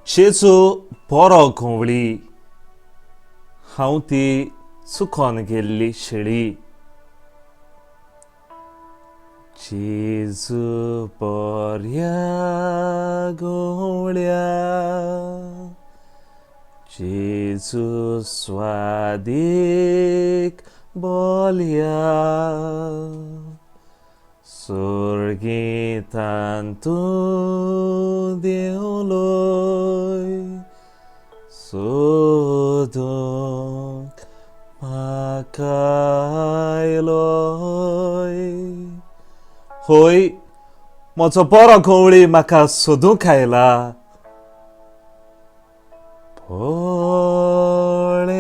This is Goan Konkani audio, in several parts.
जेजू बरो घोवळी, हांव ती चुकोन गेल्ली शेळी. जेजू बऱ्या घोवळ्या, जेजू स्वादीक बोलया, सोर्गीतान तूं देंवलोय, सोदूंक म्हाका आयलोय. होय, म्हजो बरो घोवळी म्हाका सोदूंक आयला. पळे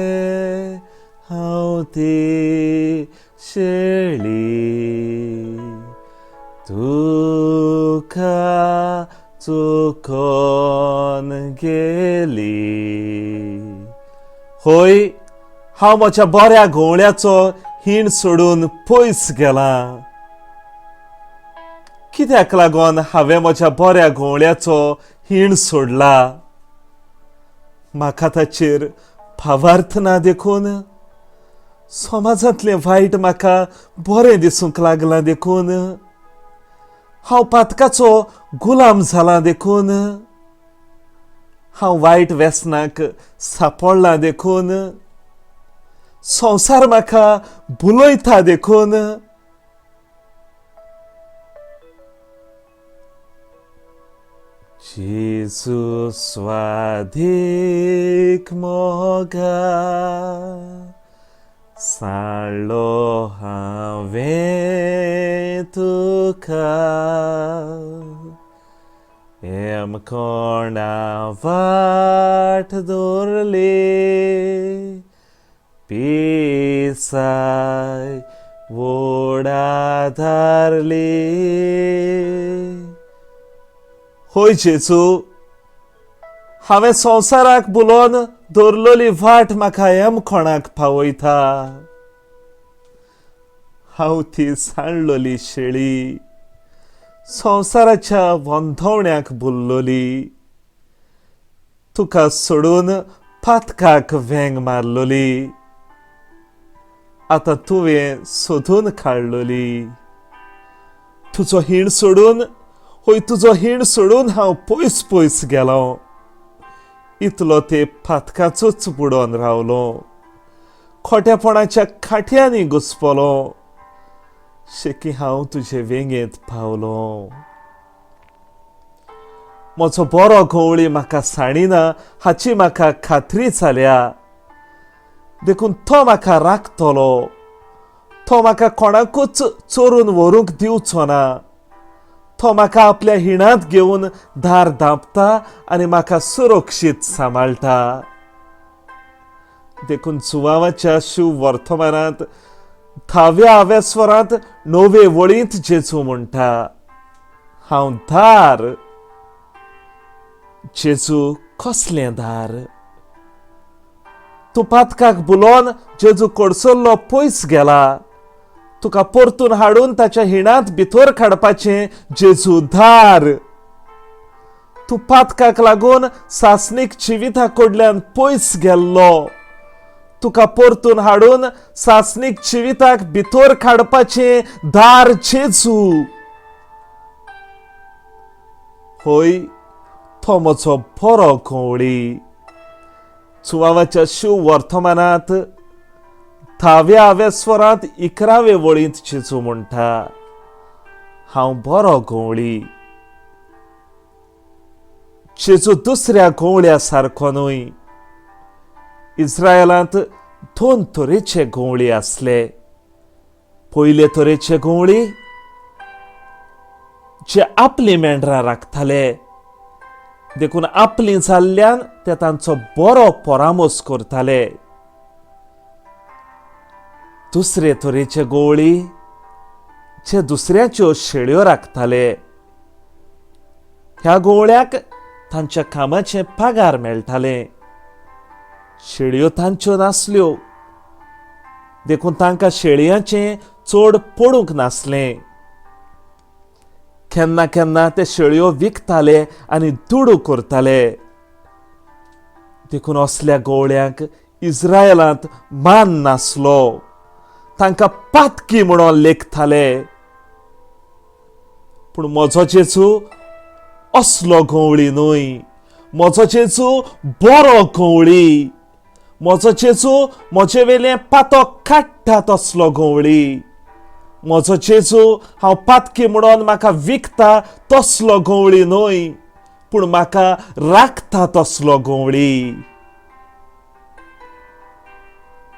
हांव ती शेळी, तुका चुकोन गेली. होय, हांव म्हज्या बऱ्या घोवळ्याचो हीण सोडून पयस गेलां. कित्याक लागून हांवें म्हज्या बऱ्या घोवळ्याचो हीण सोडला? म्हाका ताचेर भावार्थ ना देखून, समाजांतलें वायट म्हाका बरें दिसूंक लागलां देखून, हांव पातकाचो गुलाम जालां देखून, हांव वायट वेसनाक सापडलां देखून, संवसार म्हाका भुलयता देखून. जेजू स्वादीक मोगा, सांडलो हांवें तुका, एम कोणा वाट दवरली, पिसाय वोडा धारली. होय जेजू, हांवें संवसाराक बुलोवन दवरलेली वाट म्हाका एम कोणाक पावयता. हांव ती सांडलोली शेळी, संवसाराच्या वंधवण्याक बुल्लोली, तुका सोडून पातकाक वेंग मारलोली. आतां तुवें सोदून काडलोली. तुजो हीण सोडून, होय तुजो हीण सोडून हांव पयस पयस गेलो. इतलो ते पातकाचोच बुडोन रावलो, खोटेपणाच्या खाट्यांनी घुसपलो, शेकी हांव तुजे वेंगेंत पावलो. म्हजो बरो घोवळी म्हाका सांडिना हाची म्हाका खात्री जाल्या, देखून तो म्हाका राखतलो. तो म्हाका कोणाकूच चोरून व्हरूंक दिवचो ना. तो म्हाका आपल्या हिणांत घेवन दार धांपता आनी म्हाका सुरक्षीत सांबाळटा. देखून जुवांवाच्या शिव वर्तमानांत धाव्या आव्यास्वरांत णवे वळींत जेजू म्हणटा, हांव दार. जेजू कसलें दार? तूं पातकाक बुलोवन जेजू कडसरलो पयस गेला. तुका परतून हाडून ताच्या हिणांत भितर काडपाचें जेजू दार. तूं पातकाक लागून सासणीक जिविता कडल्यान पयस गेल्लो. तुका परतून हाडून सासणीक जिविताक भितर काडपाचें दार जेजू. होय, तो म्हजो बरो घोवळी. सुवावाच्या शिव वर्तमानांत धाव्या आव्यास्वरांत 11वे वळींत जेजू म्हणटा, हांव बरो घोवळी. जेजू दुसऱ्या घोवळ्या सारको न्हय. इस्रायलांत 2 तरेचे घोवळी आसले. पयले तरेचे घोवळी जे आपली मेंढरां राखताले, देखून आपली जाल्ल्यान ते तांचो बरो परामर्श करताले. दुसरे तरेचे गोवळी जे दुसऱ्याच्यो शेळ्यो राखताले, ह्या गोवळ्याक तांच्या कामाचे पगार मेळटाले. शेळयो तांच्यो नासल्यो, देखून तांकां शेळयांचें चड पडूंक नासलें. केन्ना केन्ना ते शेळयो विकताले आनी दुडू करताले. देखून असल्या गवळ्यांक इस्रायलांत मान नासलो, तांकां पातकी म्हणून लेखताले. पूण म्हजो जेजू असलो गवळी न्हय. म्हजो जेजू बरो गवळी. म्हजो जेजू म्हजे वेलें पातक काडटा तसलो गवळी. म्हजो जेजू हांव पातकी म्हणून म्हाका विकता तसलो गवळी न्हय, पूण म्हाका राखता तसलो गवळी.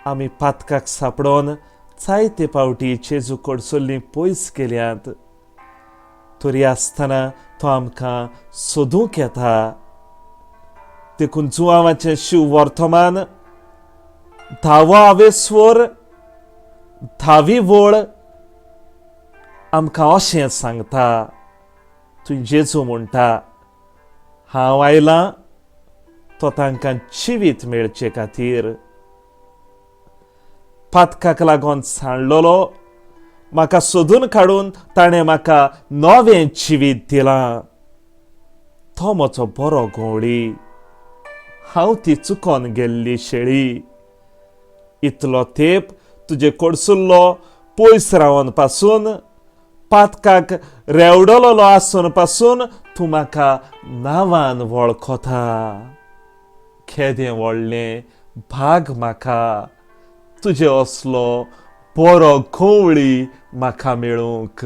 आमी पातकाक सापडोन जायते फावटी जेजू कडसुल्ली पयस केल्यात, तरी आसतना तो आमकां सोदूंक येता. देखून जुवांवाचें शिव वर्तमान धावो आवेस्वर धावी वळ आमकां अशें सांगता. थंय जेजू म्हणटा, हांव आयलां तो तांकां जिवीत मेळचे खातीर. पातकाक लागून सांडलेलो म्हाका सोदून काडून ताणें म्हाका नवें जिवीत दिलां. तो म्हजो बरो गवळी, हांव ती चुकोन गेल्ली शेळी. इतलो तेंप तुजे कडसुल्लो पयस रावन पासून, पातकाक रेवडलेलो आसून पासून तूं म्हाका नांवान वळखता. केदें व्हडलें भाग म्हाका तुजे असलो बरो गवळी म्हाका मेळूंक.